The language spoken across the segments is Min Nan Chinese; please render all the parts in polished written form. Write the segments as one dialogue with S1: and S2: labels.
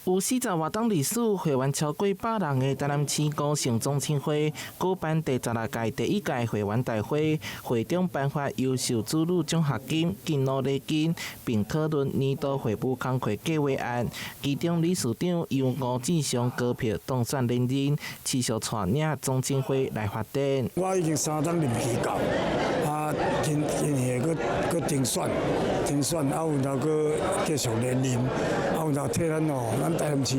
S1: 有40外冬歷史、會員超過100人的台南市吳姓宗親會舉辦第16屆第一屆會員大會，會長頒發優秀子女獎學金、敬老禮金，並討論年度會務工課計劃案。其中理事長由吳志祥高票當選連任，持續帶領宗親會來發展。
S2: 我已經三冬任期到，啊，今今年閣閣重選，重選啊，然後閣繼續連任，啊，然後替咱哦，咱台南市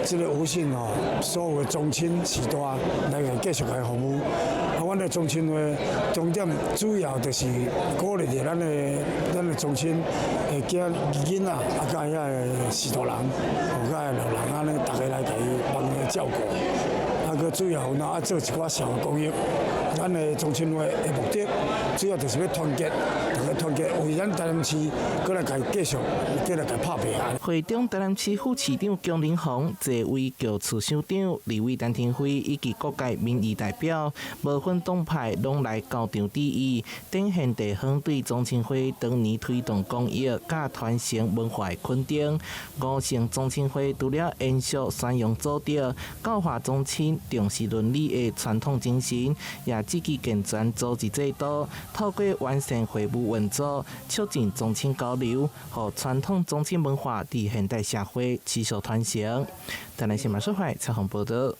S2: 這个吳姓哦，所有的宗親序大來共繼續來服務。啊，阮的宗親會重點主要就是鼓勵著咱的宗親的囝囡仔，啊，佮遐个序大人，有佮老人按呢，逐家來共伊幫伊照顧。啊，閣主要有愛做一寡社會公益。咱的宗親會的目的，主要就是欲團結，逐家團結，為咱台南市，閣來共繼續，閣來共拍拚啊。
S1: 會長台南市副市長姜林宏、坐位轎次首長李偉陳廷輝以及各界民意代表，無分黨派，攏來到場致意，展現地方對宗親會當年推動公益佮傳承文化的肯定。吳姓宗親會除了延續宣揚祖德、教化宗親、重視倫理的傳統精神，也積極健全組織制度，透過完善會務運作，促進宗親交流，予傳統宗親文化佇現代社會持續傳承。台南新聞採訪報導。